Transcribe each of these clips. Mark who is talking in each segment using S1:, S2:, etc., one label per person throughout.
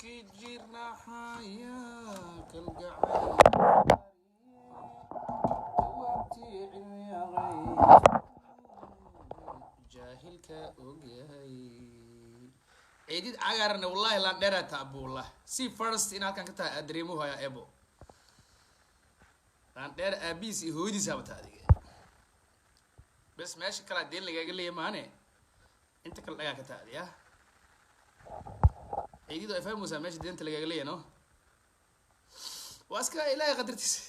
S1: Ninkii jirnaxaya kalgacayl jawaabtii cilmi jaahilka ogyahay. Ciidid cagaarna wallahi laan dheeraata abuullah si first in halkan ka tahay aad dareemuhu hayaa ebo laan dheer aabihiis iyo hooyadiis haba taa adiga bes. Meesha kalaa deen lagaaga leeya maane, inta kale dhagaa ka taa adiya. Ciididu ay fahmaysaa meesha deenta lagaaga leeya, no waa iska Ilaahay qadartiisa.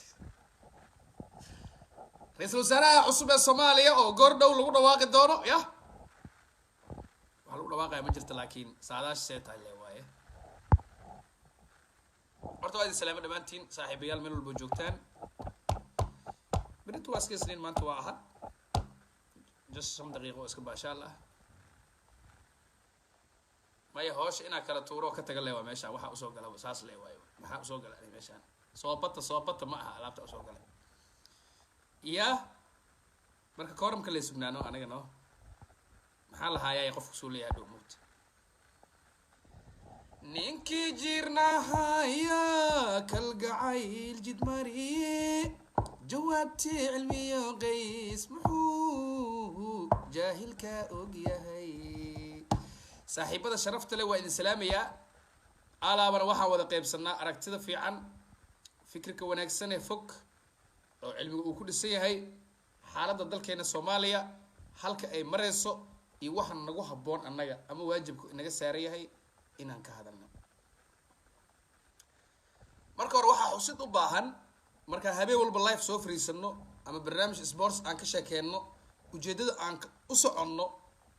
S1: Ra-iisul wasaaraha cusub ee Soomaaliya oo goor dhow lagu dhawaaqi doono, ya waxaa lagu dhawaaqaya ma jirto, laakiin saadaash see tahay le waaye. Horta waa idin salaamo dhammaantiin saaxiibayaal, meel walbo joogtaan. Berito waa iska Isniin, maanta waa Ahad. Just 5 daqiiqo oo iska baashaal ah. Maya, hoosha inaa kala tuuro oo ka taga le waa meeshaan waxaa usoo gala saas le waayo. Maxaa usoo gala ani meeshaan? Soo bata, soo bata ma aha alaabta usoo galay ya. Marka kooramka lay sugnaano aniga no maxaa lahaayay qofku suu leeyahay dhow mugta. Ninkii jirnahaya kalgacayl jidmariye jawaabtii cilmiyo qays muxuu jaahilka og yahay. Saaxiibada sharafta leh, waa idin salaamayaa. Alaabana waxaan wada qaybsanaa aragtida fiican, fikirka wanaagsan ee fog oo cilmiga uu ku dhisan yahay, xaaladda dalkeena Soomaaliya halka ay mareyso iyo waxa nagu habboon annaga ama waajibku inaga saaran yahay inaan ka hadalno. Marka hore waxaa xusid u baahan, markaan habeen walba live soo fariisano ama barnaamij sports aan ka sheekeyno, ujeeddada aan u soconno,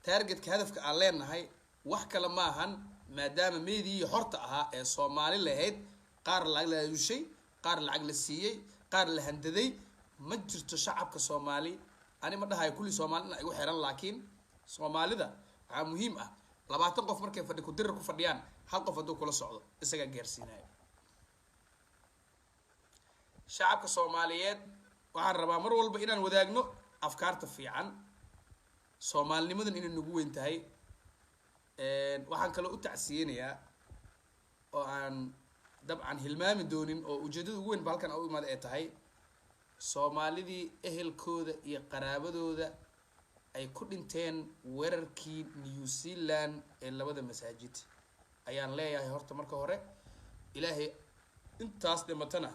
S1: targetka, hadafka aan leenahay wax kale maahan, maadaama meedii xorta ahaa ee Soomaali lahayd qaar lacag la alushay, qaar lacag la siiyey, qaar la handaday. Ma jirto shacabka Soomaali, ani ma dhahayo kulli Soomaali ina igu xiran, laakiin Soomaalida waxaa muhiim ah 20 qof markay fadhi ku-dirir ku fadhiyaan, hal qof hadduu kula socdo isagaa gaarsiinayo. Shacabka Soomaaliyeed waxaan rabaa mar walba inaan wadaagno afkaarta fiican, soomaalinimadan inay nagu weyn tahay. Waxaan kaloo u tacsiyeynayaa oo aan dabcan hilmaami doonin oo ujeeddada ugu weyn ba halkan u imaada ay tahay Soomaalidii ehelkooda iyo qaraabadooda ay ku dhinteen weerarkii New Zealand ee labada masaajid. Ayaan leeyahay horta marka hore Ilaahay intaas dhimatana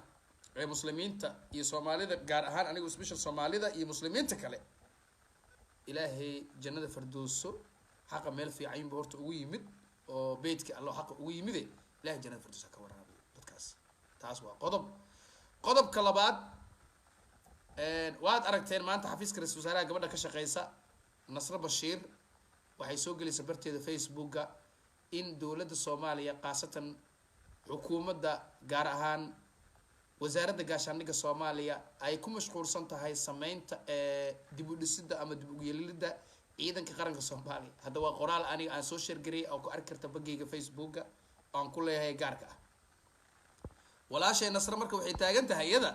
S1: ee muslimiinta iyo Soomaalida gaar ahaan, anigu special Soomaalida iyo muslimiinta kale, Ilaahay jannada fardooso. Xaqa meel fiican buu horta ugu yimid oo beytka Allo xaqa ugu yimide, Ilahay jannada fardooso ha ka waraabiyo dadkaas. Taas waa qodob. Qodobka labaad, waad aragteen maanta xafiiska ra-isul wasaaraha gabadha ka shaqeysa, Nasro Bashiir, waxay soo gelaysa barteeda Facebooka in dowladda Soomaaliya, khaasatan xukuumadda, gaar ahaan wasaaradda gaashaandhigga Soomaaliya, ay ku mashquulsan tahay sameynta dib u dhisidda ama dib ugu yeelidda ciidanka qaranka Soomaaliya. Hadda waa qoraal aniga aan soo share gariyay oo ku arki karta baggeyga Facebooka oo aan ku leeyahay gaarka ah. Walaashay Nasre marka waxay taagan tahay iyada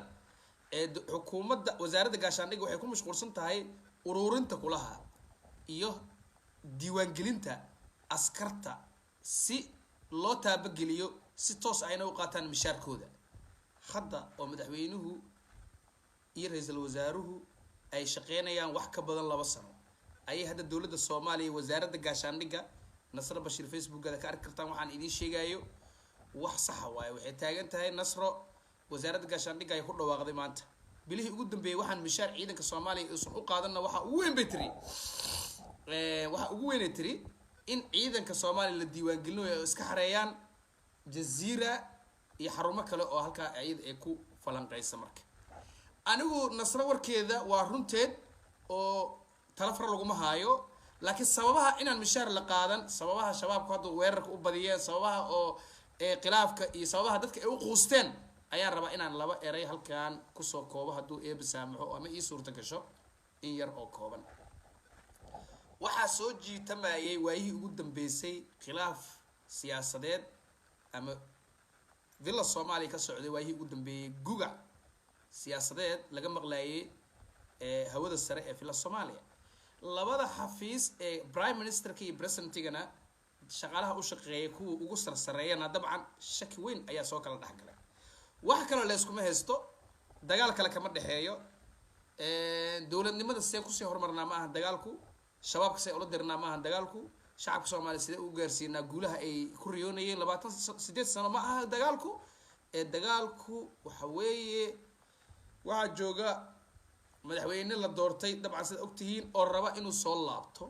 S1: ee xukuumadda wasaaradda gaashaandhigga waxay ku mashquulsan tahay ururinta kulaha iyo diiwaangelinta askarta si loo taabageliyo, si toos ayna u qaataan mishaarkooda. Hadda oo madaxweynuhu iyo ra-iisul wasaaruhu ay shaqeynayaan wax ka badan 2 sano ayay hadda dowladda Soomaaliya, wasaaradda gaashaandhigga, Nasro Bashiir Facebookada ka arki kartaan. Waxaan idiin sheegayo wax saxa waaye. Waxay taagan tahay Nasro, wasaaradda gaashaandhigga ay ku dhawaaqday maanta bilihii ugu dambeeyay waxaan mishaar ciidanka Soomaaliya uusan u qaadanna waxa ugu weyn bay tiri, waxa ugu weynay tiri in ciidanka Soomaaliya la diiwaangelinayo oo iska xareeyaan Jaziira iyo xarumo kale oo halkaa iyada ay ku falanqeysa. Marka anigu Nasro warkeeda waa runteed oo talafar laguma haayo, laakiin sababaha inaan mishaar la qaadan, sababaha shabaabku hadda weerarka u badiyeen, sababaha oo khilaafka iyo sababaha dadka ay u quusteen ayaan rabaa inaan laba eray halkan kusoo koobo, hadduu Eeba saamaxo ama ii suurta gasho in yar oo kooban. Waxaa soo jiitamayay waayihii ugu dambeysay khilaaf siyaasadeed ama Villa Soomaaliya ka socday. Waayihii ugu dambeeyey gugac siyaasadeed laga maqlayay ee hawada sare ee Villa Soomaaliya, labada xafiis ee prime ministerka iyo presidentigana. Shaqaalaha u shaqeeya kuwa ugu sarsareeyana dabcan shaki weyn ayaa soo kala dhexgalay. Wax kaloo layskuma haysto, dagaal kale kama dhexeeyo. Dowladnimada see kusii horumarnaa ma aha dagaalku, shabaabka see ula dirnaa ma aha dagaalku, shacabka Soomaaliya sidee u gaarsiinaa guulaha ay ku riyoonayeen 28 sano ma aha dagaalku. Ee dagaalku waxa weeye, waxaa jooga madaxweyne la doortay, dabcan sida ogtihiin, oo raba inuu soo laabto,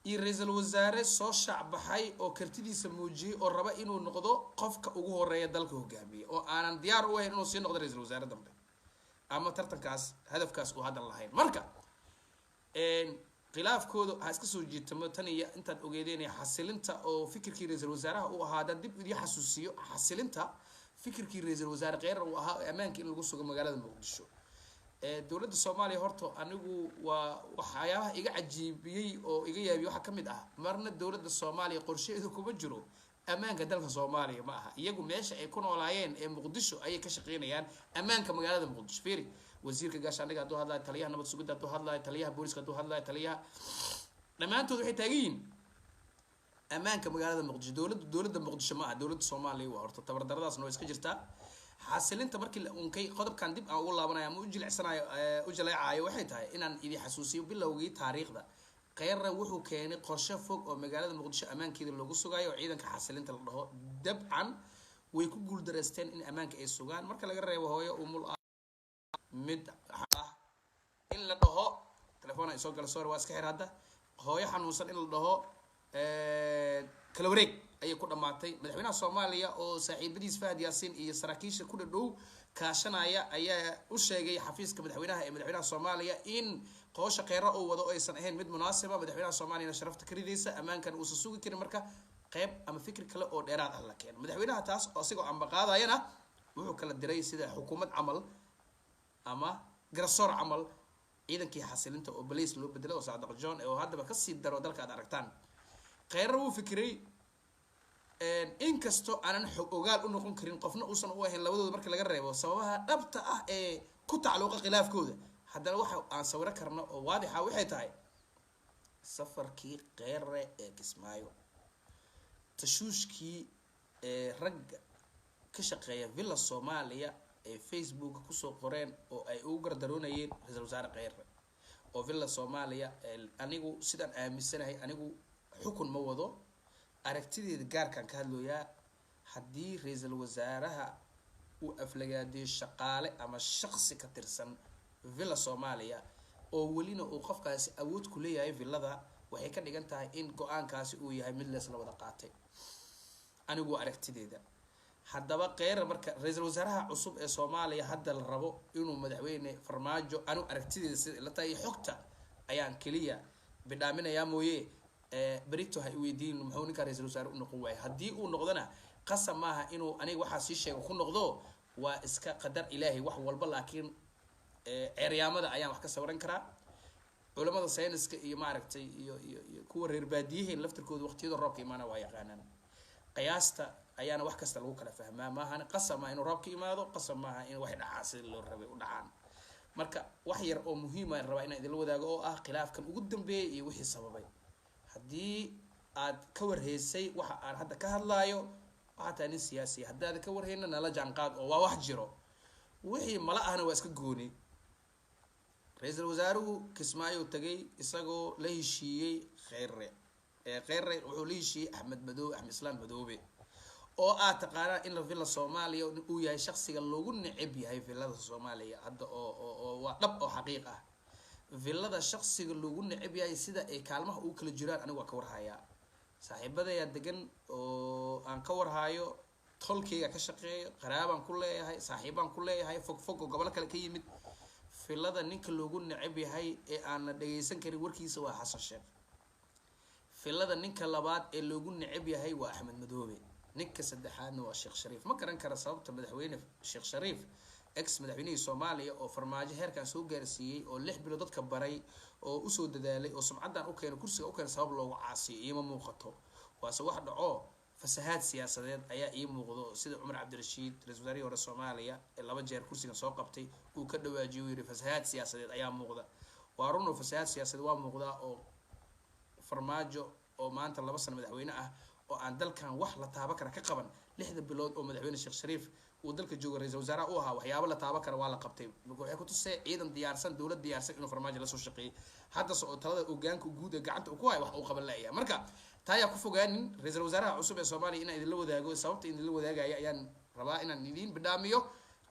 S1: iyo ra-iisul wasaare soo shaacbaxay oo kartidiisa muujiyey oo raba inuu noqdo qofka ugu horeeya dalka hogaamiya, oo aanan diyaar u ahayn inuu sii noqdo ra-iisul wasaare dambe ama tartankaas hadafkaas uu haddan lahayn. Marka khilaafkooda ha iska soo jiitamo tan iyo intaad ogeedeen xasilinta oo fikirkii ra-iisul wasaaraha uu ahaa. Haddaan dib idii xasuusiyo, xasilinta fikirkii ra-iisul wasaare Kheyrar uu ahaa ee ammaanka in lagu sugo magaalada Muqdisho ee dowladda Soomaaliya, horta anigu waa waxyaabaha iga cajiibiyey oo iga yaabiyey waxaa kamid ah, marna dowladda Soomaaliya qorshaheedu kuma jiro ammaanka dalka Soomaaliya. Ma aha, iyagu meesha ay ku noolaayeen ee Muqdisho ayay ka shaqeynayaan, ammaanka magaalada Muqdisho. Fiiri, wasiirka gaashaandhiga hadduu hadlayo, taliyaha nabad sugidda hadduu hadlayo, taliyaha booliska hadduu hadlayo, taliyaha, dhammaantood waxay taagan yihiin ammaanka magaalada Muqdisho. Dowladda Muqdisho ma aha, dowladda Soomaaliya waa. Horta tabardaradaasna waa iska jirtaa. Xasilinta markii la unkay, qodobkan dib aan ugu laabanayo ama u jilicsanayo, u jaleecayo, waxay tahay inaan idin xasuusiyo bilowgii taariikhda. Kheyre wuxuu keenay qorshe fog oo magaalada Muqdisho ammaankeeda loogu sugayo oo ciidanka xasilinta la dhaho. Dabcan way ku guuldareysteen in ammaanka ay sugaan, marka laga reebo hooyo umul ah, mid ah in la dhaho telefoon ay soo gala, sorry, waa iska xir hadda, hooyo xanuunsan in la dhaho kala wareeg ayay ku dhamaatay. Madaxweynaha Soomaaliya oo saaxiibadiis Fahad Yaasiin iyo saraakiisha ku dhadhow kaashanaya ayaa u sheegay xafiiska madaxweynaha ee madaxweynaha Soomaaliya in qoosha Kheyra uu wado aysan ahayn mid munaasiba, madaxweynaha Soomaaliyana sharafta ka ridaysa, ammaankan uusan sugi karin marka qeyb ama fikir kale oo dheeraad ah la keeno. Madaxweynaha taas oo isagoo ambaqaadayana wuxuu kala diray sida xukuumad camal ama garsoor camal ciidankii xasilinta oo balays loo bedelay oo Saadaq John oo haddaba kasii daro dalka aad aragtaan. Kheyre wuu fikiray, inkastoo aanan xog ogaal u noqon karin, qofna uusan u ahayn labadooda marka laga reebo sababaha dhabta ah ee ku tacluuqa khilaafkooda, haddana waxa aan sawiro karno oo waadixa waxay tahay safarkii Kheyre ee Kismaayo, tashuushkii ee ragga ka shaqeeya Villa Soomaaliya ee Facebook kusoo qoreen oo ay ugu gardaroonayeen ra-iisul wasaare Kheyre oo Villa Soomaaliya. Anigu sidaan aaminsanahay, anigu xukun ma wado, aragtideeda gaarkaan ka hadlooyaa, haddii ra-iisul wasaaraha uu aflagaadiyo shaqaale ama shaqsi ka tirsan Villa Soomaaliya oo welina uu qofkaasi awood ku leeyahay villada, waxay ka dhigan tahay in go-aankaasi uu yahay mid leesla wada qaatay. Anigu aragtideeda. Haddaba Kheyre, marka ra-iisul wasaaraha cusub ee Soomaaliya hadda la rabo inuu madaxweyne Farmaajo, anigu aragtideeda sida ila tahay, xogta ayaan keliya bidhaaminayaa mooye, berito ha iweydiin muxuu ninkaa ra-iisul wasaare u noqon waayay. Haddii uu noqdona qasab maaha inuu aniga waxaa sii sheega ku noqdo, waa iska qadar Ilaahay wax walba, laakiin ceeryaamada ayaan wax ka sawiran karaa. Culamada sayniska iyo maaragtay iyo kuwa reer baadiyaheen laftirkooda waqtiyada roobka imaana waa yaqaanaan. Qiyaasta ayaana wax kasta lagu kala fahmaa. Maahan qasab maaha inuu roobka imaado, qasab maaha in wax dhacaan sida loo rabay u dhacaan. Marka wax yar oo muhiima rabaa inaan idinla wadaago oo ah khilaafkan ugu dambeeyay iyo wixii sababay. Haddii aad ka warheysay waxa aan hadda ka hadlaayo, waxaa tahay nin siyaasiya. Haddaada ka warhayna, nala jaanqaad oo waa wax jiro. Wixii mala ahna waa iska gooni. Ra-iisul wasaaruhu Kismaayo tagay isagoo la heshiiyey Kheyre. Kheyre wuxuu la heshiiyey Axmed Madoobe, Axmed Islaam Madoobe, oo aad taqaanaa in la Villa Soomaaliya uu yahay shaksiga loogu neceb yahay villada Soomaaliya hadda, oo waa dhab oo xaqiiq ah, villada shaksiga loogu neceb yahay. Sida ay kaalmaha ugu kala jiraan anigu waa ka warhayaa, saaxiibadayaa degan oo aan ka warhayo, tolkayga ka shaqeeyo, qaraabaan ku leeyahay, saaxiibaan ku leeyahay fog fog oo gobolo kale ka yimid. Villada ninka loogu neceb yahay ee aan la dhagaysan karin warkiisa waa Xasan Sheekh. Villada ninka labaad ee loogu neceb yahay waa Axmed Madoobe. Ninka saddexaadna waa Sheekh Shariif. Ma garan kara sababta madaxweyne Sheekh Shariif, ex madaxweynihii Soomaaliya, oo Farmaajo heerkan soo gaarsiiyey, oo 6 bilood dadka baray, oo usoo dadaalay, oo sumcaddan u keenay, kursiga u keenay, sabab loogu caasiyo iima muuqato. Waase wax dhaco, fasahaad siyaasadeed ayaa ii muuqdo, sida Cumar Cabdirashiid, ra-isul wasaarihii hore Soomaaliya ee laba jeer kursigan soo qabtay, uu ka dhawaajiyo, uu yihi fasahaad siyaasadeed ayaa muuqda. Waa run oo fasahaad siyaasadeed waa muuqdaa, oo Farmaajo oo maanta 2 sano madaxweyne ah oo Oo aan dalkan wax la taaban kara ka qaban 6da bilood oo madaxweyne Sheekh Shariif uu dalka jooga, ra-iisul wasaaraha u ahaa. Waxyaabo la taaban kara waa la qabtay. Waxay ku tusee ciidan diyaarsan, dowlad diyaarsan inuu Farmaajo lasoo shaqeeyey. Haddase oo talada hogaanka guud ee gacanta uu ku hayo, wax uu qaban la'yahay. Marka taa ayaa ku fogaanin ra-iisul wasaaraha cusub ee Soomaaliya inaan idinla wadaago. Sababta idinla wadaagaya ayaan rabaa inaan idiin bidhaamiyo.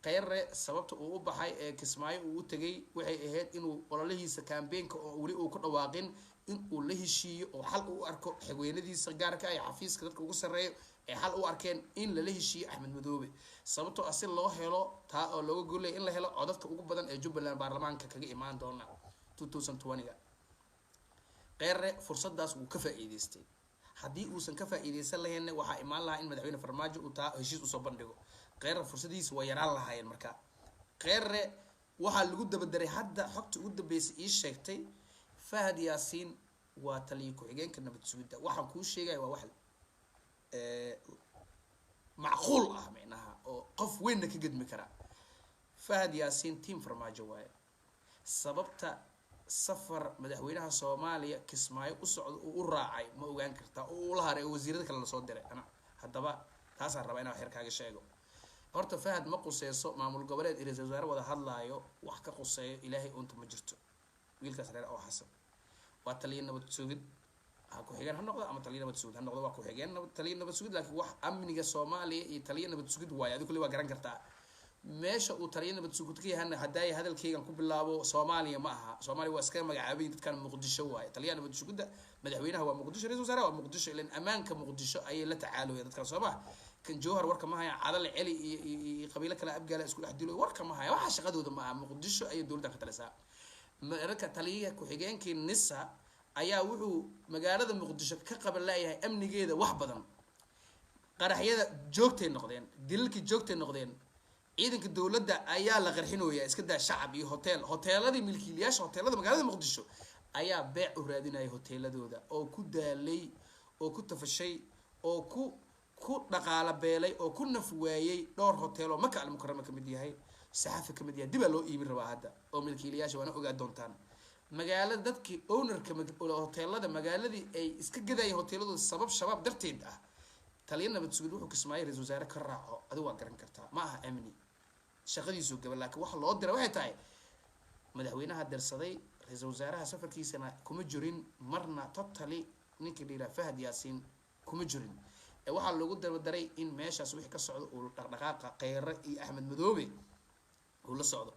S1: Kheyre sababta uu u baxay ee Kismaayo uu u tegay waxay ahayd inuu ololihiisa campaignka oo weli uu ku dhawaaqin in uu la heshiiyo oo xal u arko xigweynadiisa gaarka ah ee xafiiska dadka ugu sarreeyo ay xal u arkeen in lala heshiiyo Axmed Madoobe, sababtoo ah si loo helo taa oo looga golaya in la helo codadka ugu badan ee Jubbaland baarlamaanka kaga imaan doona 2020-ga. Kheyre fursadaas wuu ka faa'iideystay. Haddii uusan ka faa'iideysan lahaynna, waxaa imaan lahaa in madaxweyne Farmaajo uu taa heshiis usoo bandhigo. Kheyre fursadihiisa waa yaraan lahaayeen. Marka Kheyre waxaa lagu dabadaray, hadda xogta ugu dambeysay ii sheegtay, Fahad Yaasiin waa taliye ku-xigeenka nabad sugidda. Waxaan kuu sheegaya waa wax macquul ah, micnaha oo qof weynna ka gedmi karaa. Fahad Yaasiin team Farmaajo waaye. Sababta safar madaxweynaha Soomaaliya Kismaayo u socdo uu u raacay ma ogaan kartaa oo ula haray oo wasiirada kale lasoo diray? Ana haddaba taasaan rabaa inaan xer kaaga sheego. Horta Fahad ma quseyso maamul goboleed iyo ra-iisul wasaare wada hadlaayo. Wax ka quseeyo Ilaahay unta ma jirto. Wiilkaas reer oo Xasan waa taliya nabad sugid, ha ku-xigeen ha noqdo ama taliya nabad sugid ha noqdo, waa ku-xigeen nabad, taliya nabad sugid. Laakiin wax amniga Soomaaliya iyo taliya nabad sugid waayo, adi kulli waa garan kartaa meesha uu taliya nabad sugid ka yahana. Haddaay hadalkaygan ku bilaabo, Soomaaliya ma aha, Soomaaliya waa iskaga magacaabay dadkan. Muqdisho waaye taliyaha nabad sugidda. Madaxweynaha waa Muqdisho, ra-isul wasaaraha waa Muqdisho. Ilan ammaanka Muqdisho ayay la tacaalooya dadkan, soo ma kan Jowhar warka ma haya, Cadal Celi iyo qabiilo kale Abgaala isku dhex dilo warka ma haya. Waxa shaqadooda ma aha. Muqdisho ayay dowladdan ka talisaa. Marka taliyaha ku-xigeenkii NISA ayaa wuxuu magaalada Muqdisho ka qaban laayahay amnigeeda wax badan. Qaraxyada joogtay noqdeen, dilalkii joogtay noqdeen, ciidanka dowladda ayaa la qarxinooya, iska daa shacab iyo hotel. Hoteeladii, milkiilayaasha hoteelada magaalada Muqdisho ayaa beec u raadinaya hoteeladooda oo ku daalay oo ku tafashay oo ku dhaqaala beelay oo ku naf waayey. Dhowr hotel oo Maka Almukarama kamid yahay, Saxafi kamid yahay, dibaa loo iibin rabaa hadda oo milkiilayaasha waana ogaa doontaan. Magaalada dadkii ownerka hoteelada magaaladii ay iska gadayeen hoteeladooda sabab Shabaab darteed ah. Taliya nabad sugid wuxuu Kismaayo ra-isul wasaare ka raaco, adigu waa garan kartaa, ma aha amni shaqadiisuu gaba. Laakiin waxa loo dira waxay tahay madaxweynaha dirsaday, ra-iisul wasaaraha safarkiisana kuma jirin marna totally. Ninka la yidhaha Fahad Yaasiin kuma jirin ee waxaa loogu dabadaray in meeshaas wixii ka socdo uu dhaqdhaqaaqa Kheyre iyo Axmed Madoobe uu la socdo.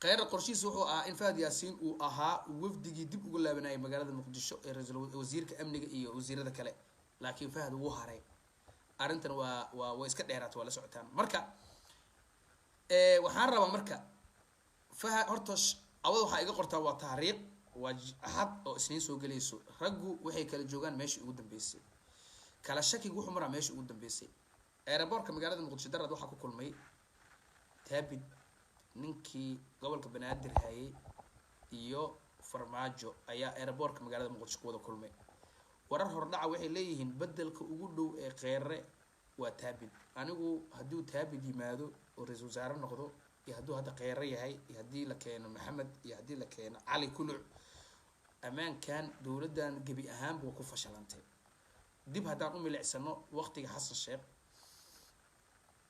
S1: Kheyre qorshihiisa wuxuu ahaa in Fahad Yaasiin uu ahaa wafdigii dib ugu laabanayay magaalada Muqdisho ee ra-iisul wasiirka amniga iyo wasiirada kale, laakiin Fahad wuu haray. Arrintan waa way iska dheeraata, waa la socotaan. Marka waxaan rabaa marka Fahad horta awada waxaa iga qortaa waa taariikh, waa Axad oo Isniin soo gelayso. Raggu waxay kala joogaan meeshii ugu dambeysay, kala shakigu wuxuu maraa meeshii ugu dambeysay. Airportka magaalada Muqdisho darad waxaa ku kulmay Taabid, ninkii gobolka Banaadir hayay, iyo Farmaajo ayaa airportka magaalada Muqdisho ku wada kulmay. Warar hordhaca waxay leeyihiin bedelka ugu dhow ee Kheyre waa Taabid. Anigu hadduu Taabid yimaado oo ra-iisul wasaare noqdo, iyo hadduu hadda Kheyre yahay, iyo haddii la keeno Maxamed, iyo haddii la keeno Cali Kuluc, ammaankan dowladdan gebi ahaanba waa ku fashilantay. Dib haddaan u milicsano waqtiga Xasan Sheekh,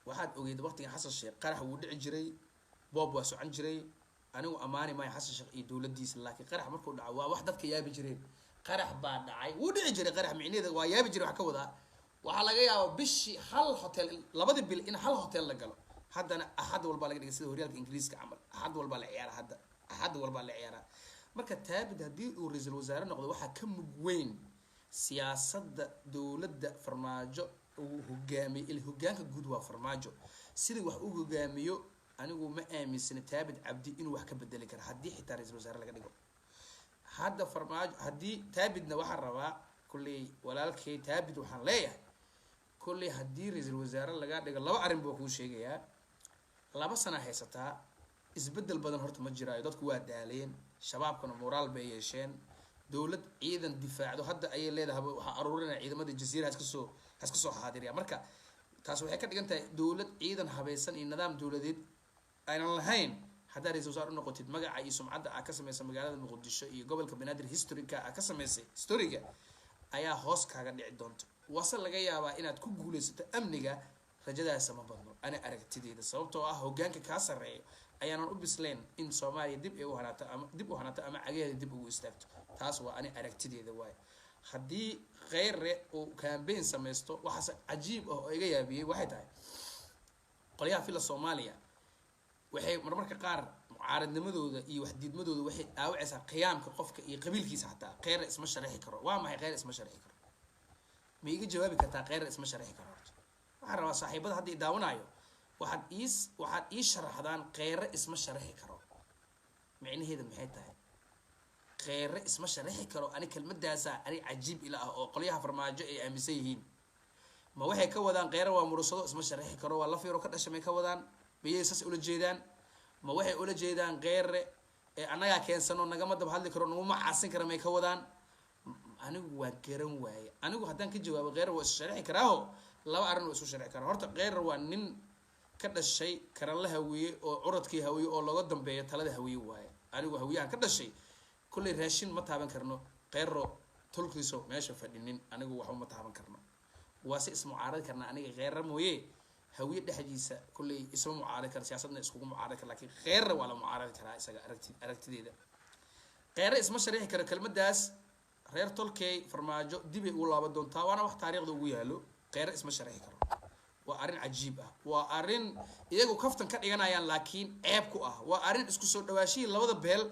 S1: waxaad ogeyd waqtiga Xasan Sheekh qarax wuu dhici jiray, boob waa socon jiray. Anigu ammaani maayo Xasan Sheekh iyo dowladdiisa, laakiin qarax markuu dhaco waa wax dadka yaabi jireen. Qarax baa dhacay, wuu dhici jiray qarax, micnaheeda waa yaabi jiray. Wax ka wadaa waxaa laga yaabaa bishii hal hotel, labadii bil in hal hotel la galo. Haddana Axad walbaa laga dhigay, sida horyaalka Ingiriiska camal, Axad walbaa la ciyaara. Hadda Axad walbaa la ciyaaraa. Marka Taabid haddii uu ra-iisul wasaare noqdo, waxaa ka mug weyn siyaasadda dowladda Farmaajo uu hogaamiyo. Il hogaanka guud waa Farmaajo, sidii wax u hogaamiyo anigu ma aaminsana Taabid Cabdi inuu wax ka bedeli karo haddii xitaa ra-iisul wasaare laga dhigo hadda Farmaajo. Haddii Taabidna waxaan rabaa kulley, walaalkay Taabid waxaan leeyahay, kolley haddii ra-iisul wasaare laga dhigo, laba arrin buu kuu sheegayaa. 2 sana haysataa, isbeddel badan horta ma jiraayo. Dadku waa daaleen, Shabaabkana moraal bay yeesheen. Dowlad ciidan difaacdo hadda ayay leedahay, waxaa aruurinaya ciidamada jasiira haska soo xaadiraya. Marka taas waxay ka dhigan tahay dowlad ciidan habaysan iyo nidaam dowladeed aynan lahayn. Haddaa ra-isul wasaar u noqotid, magaca iyo sumcadda aa ka samaysa magaalada Muqdisho iyo gobolka Banaadir, historyka aa ka samaysay, historyga ayaa hoos kaaga dhici doonta. Wase laga yaabaa inaad ku guulaysato amniga? Rajadaasa ma badno ana aragtideeda, sababtoo ah hogaanka kaa sarreeyo ayaanan u bislayn in Soomaaliya dib ay u hanaato ama dib u hanaato ama cagaheeda dib ugu istaagto. Taas waa ani aragtideeda waaye. Haddii Kheyre uu campaign samaysto, waxaase cajiib ah oo iga yaabiyey waxay tahay qolyaha Fila Soomaaliya waxay marmarka qaar mucaaradnimadooda iyo waxdiidmadooda waxay dhaawacaysaa qiyaamka qofka iyo qabiilkiisa. Xataa Kheyre isma sharixi karo. Waa maxay Kheyre isma sharixi karo? Ma iga jawaabi kartaa? Kheyre isma sharixi karo. Horta waxaan rabaa saaxiibada hadda i daawanayo, waxaad ii sharaxdaan Kheyre isma sharixi karo micnaheeda maxay tahay? Kheyre isma sharixi karo, ani kelmadaasaa ani cajiib ila ah oo qolyaha Farmaajo ay aaminsan yihiin. Ma waxay ka wadaan Kheyre waa Murusado, isma sharixi karo, waa lafiiro ka dhasha, may ka wadaan? Miyay saas ula jeedaan? Ma waxay ula jeedaan Kheyre ee annagaa keensano, nagama daba hadli karo, naguma caasin kara, may ka wadaan? Anigu waa garan waaye. Anigu haddaan ka jawaabo, Kheyre waa isu sharixi karaaho. Laba arrin waa isu sharixi karaa. Horta Kheyre waa nin ka dhashay Karanla Hawiye oo curadkii Hawiye oo looga dambeeyo talada Hawiye waaye. Anigu Hawiyahan ka dhashay, kolley raashin ma taaban karno. Kheyro tolkiiso meesha fadhinin, anigu waxba ma taaban karno, waa si ismucaaradi karnaa. Aniga Kheyre mooye, Hawiye dhexdiisa kolley isma mucaaradi kara, siyaasadna iskugu mucaaradi kara, lakin Kheyre waa la mucaaradi karaa isaga. Aragtideeda, Kheyre isma sharixi karo kelmadaas reer tolkey Farmaajo dibay ugu laaban doontaa, waana wax taariikhda ugu yaalo. Kheyre isma sharixi karo waa arrin cajiib ah, waa arrin iyagu kaftan ka dhiganayaan laakiin ceeb ku ah. Waa arrin isku soo dhawaashihii labada beel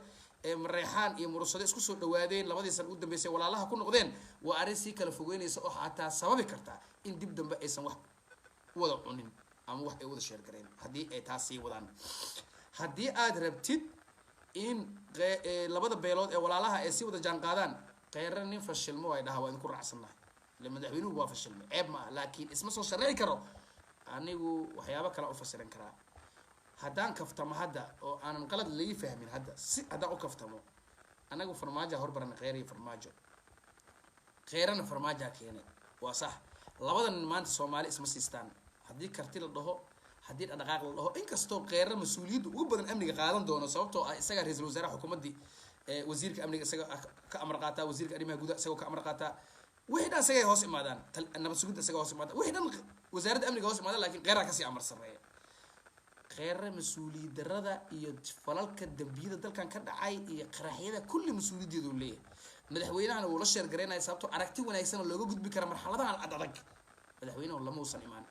S1: ee Mareexaan iyo Murursado isku soo dhawaadeen labadii sana ugu dambeysay, walaalaha ku noqdeen, waa arrin sii kala fogeynaysa oo xataa sababi karta in dib dambe aysan wax wada cunin ama wax ay wada sheergareen haddii ay taas sii wadaan. Haddii aad rabtid in labada beelood ee walaalaha ay sii wada jaan qaadaan, Kheyre nin fashilmo ay dhaha, waa idinku raacsannahay, ile madaxweynuhu waa fashilmay, ceeb ma ah, laakiin isma soo sharci karo. Anigu waxyaabo kale u fasiran karaa haddaan kaftamo hadda oo aanan qalad laii fahmin. Hadda si haddaan u kaftamo, anagu Farmaajoa horbarana, Kheyre iyo Farmaajo, Kheyrena Farmaajaa keenay, waa sax. Labada nin maanta Soomaali isma siistaan haddii karti la dhaho, haddii dhaqdhaqaaq la dhaho, inkastoo Kheyre mas-uuliyadda ugu badan amniga qaadan doono, sababtoo ah isagaa ra-iisul wasaaraha xukuumaddii, wasiirka amniga isaga ka amar qaataa, wasiirka arrimaha gudaha isagoo ka amar qaataa, wixii dhan isagay hoos imaadaan, nabad sugidda isaga hoos imaadaan, wixii dhan wasaaradda amniga hoos imaadaan, lakin Kheyraa kasii amar sarreeya. Kheyre mas-uuliyad darada iyo falalka dambiyada dalkan ka dhacay iyo qaraxyada kulli mas-uuliyaddeedu leeyahay. Madaxweynahana wuu la sheergaraynaya, sababtoo aragti wanaagsan oo looga gudbi kara marxaladahan ad adag madaxweynahu lama uusan imaan.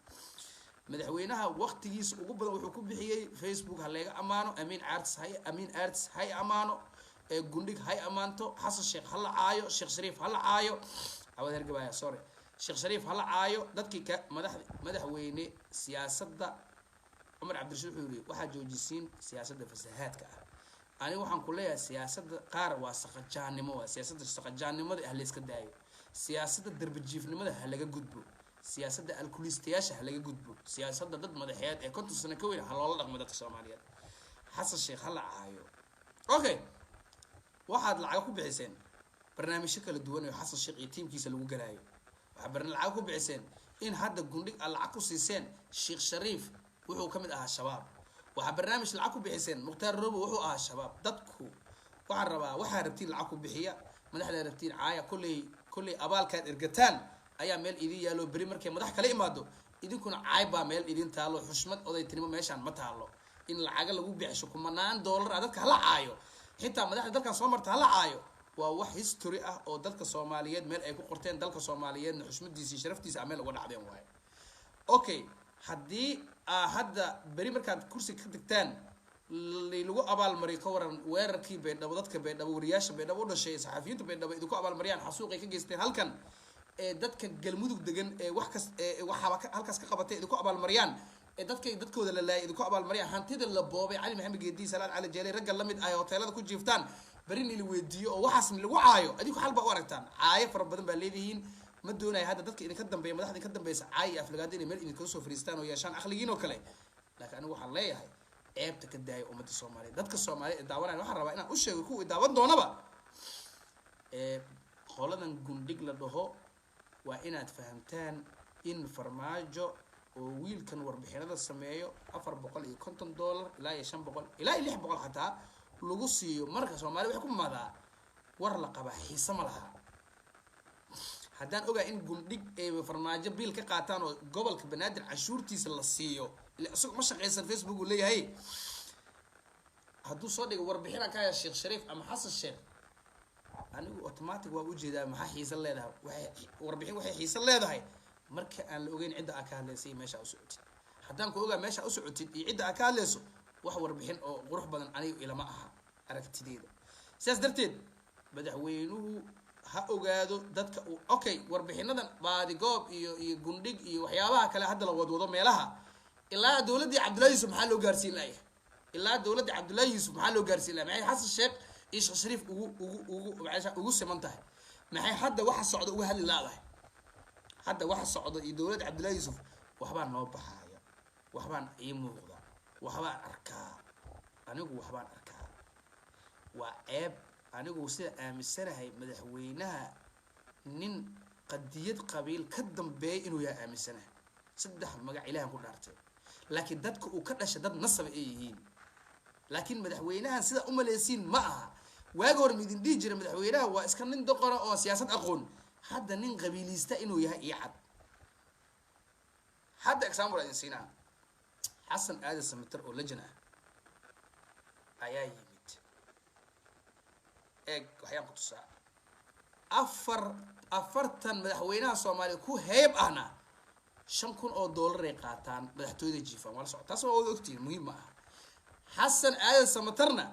S1: Madaxweynaha waqtigiisa ugu badan wuxuu ku bixiyey Facebook ha leega ammaano, Amiin Arts hay, Amiin Arts hay ammaano, ee Gundhig hay ammaanto, Xasan Sheekh ha la caayo, Sheekh Shariif ha la caayo, Cawad Hergabaya, sorry, Sheekh Shariif ha la caayo, dadkii ka madax. Madaxweyne siyaasadda Cumar Cabdirashiid wuxuu yihi waxaad joojisiin siyaasadda fasahaadka ah. Aniga waxaan ku leeyahay siyaasadda qaar waa saqajaannimo, waa siyaasadda saqajaannimada ah layska daayo, siyaasadda darbajiifnimada ha laga gudbo, siyaasadda alkulistayaasha ha laga gudbo, siyaasadda dad madaxeed ee 50 sano ka weyn ha loola dhaqmo dadka Soomaaliyeed. Xasan Sheekh ha la caayo, okay. Waxaad lacago ku bixiseen barnaamijyo kala duwan oo Xasan Sheekh iyo tiimkiisa lagu galaayo. Waxaad lacag ku bixiseen in hadda Gundhig aad lacag ku siiseen Sheekh Shariif wuxuu ka mid ahaa Shabaab. Waxaa barnaamij lacag ku bixiseen Mukhtaar Robo wuxuu ahaa Shabaab. Dadku waxaan rabaa, waxaa rabtiin lacag ku bixiya, madaxdaa rabtiin caaya, kolley abaalkaad ergataan ayaa meel idin yaalo. Beri markay madax kala imaado, idinkuna caay baa meel idin taalo. Xushmad odaytinimo meeshaan ma taalo in lacaga lagu bixisho kumanaan doolar ah dadka hala caayo, xitaa madaxda dalkan soo marta hala caayo. Waa wax history ah oo dadka Soomaaliyeed meel ay ku qorteen, dalka Soomaaliyeedna xushmadiisa iyo sharaftiisa a meel uga dhacdeen waayo. Okay, haddii aa hadda beri markaad kursi ka tagtaan lagu abaalmariyo, ka waran weerarkii Baydhabo, dadka Baydhabo, wariyaasha Baydhabo u dhashay, saxafiyiinta Baydhabo idinku abaalmariyaan xasuuqay ka geysteen halkan, ee dadka Galmudug degan ee wax kas ee waxaaba halkaas ka qabatay idinku abaalmariyaan, ee dadka dadkooda la laayay idinku abaalmariyaan, hantida la boobay, Cali Maxamed Geedi, Salaad Cali Jeelay, ragga la mid ah ee hoteelada ku jiiftaan, beri ni la weydiiyo oo waxaas lagu caayo, adinku xal baa u aragtaan? Caayo fara badan baa leedihiin. Ma doonayo hadda dadka idinka dambeeya, madaxda idinka dambeysa, caay iyo aflagaado inay meel idinkaga soo fariistaan oo yeeshaan aqligiin oo kale, laakiin anigu waxaan leeyahay ceebta ka daaya ummadda Soomaaliyeed. Dadka Soomaaliyeed ee daawanaya waxaan rabaa inaan u sheego, kuwa daawan doonaba, ee qoladan Gundhig la dhaho, waa inaad fahamtaan in Farmaajo oo wiilkan warbixinada sameeyo $450 ilaa iyo 500 ilaa iyo 600 xataa lagu siiyo. Marka Soomaaliya waxay ku mamaadaa war la qabaa xiise ma laha. Haddaan ogahay in Gundhig ay Farmaajo biil ka qaataan oo gobolka Banaadir canshuurtiisa la siiyo, ila isagu ma shaqaysan, Facebook uu leeyahay, hadduu soo dhigo warbixinaan ka haya Sheekh Shariif ama Xasan Sheekh, anigu automatic waa ujeedaa. Maxaa xiisa leedahay? Waxay warbixin waxay xiisa leedahay marka aan la ogeyn cidda aa ka hadlaysa iyo meesha aa u socotid. Haddaan ku ogaa meesha u socotid iyo cidda aa ka hadlayso, wax warbixin oo qurux badan aniga ilama aha aragtideeda. Sidaas darteed madaxweynuhu ha ogaado dadka uu, okay, warbixinadan baadigoob iyo Gundhig iyo waxyaabaha kale hadda la wadwado meelaha. Ilaa dowladdii Cabdullahi Yuusuf maxaa loo gaarsiin laaya? Ilaa dowladdii Cabdullahi Yuusuf maxaa loo gaarsiin laaya? Maxay Xasan Sheekh iyo Sheekh Shariif ugu maxay ugu siman tahay? Maxay hadda waxa socda uga hadli laadahay? Hadda waxa socda iyo dowladda Cabdullahi Yuusuf waxbaa noo baxaaya, waxbaan ii muuqda, waxbaan arkaa anigu, waxbaan arkaa. Waa ceeb. Anigu sida aaminsanahay, madaxweynaha nin qadiyad qabiil ka dambeeya inuu yahay aaminsanahay, saddex magac Ilahan ku dhaartay, laakiin dadka uu ka dhashay dad nasaba ay yihiin. Laakiin madaxweynahan sida umaleysiin ma aha. Waagi hore midin dhihi jira madaxweynaha waa iska nin doqona oo siyaasad aqoon. Hadda nin qabiiliista inuu yahay iyo cad. Hadda example idin siinaa: Xasan Aadan Samater oo legend ah ayaa yimid. Eeg, waxyaan ku tusaa 44 madaxweynaha Soomaaliya ku heeb ahna $5,000 ay qaataan, madaxtooyada jiifaan, waa la socota, taas waa wada ogtihiin, muhiim ma aha. Xasan Aadan Samaterna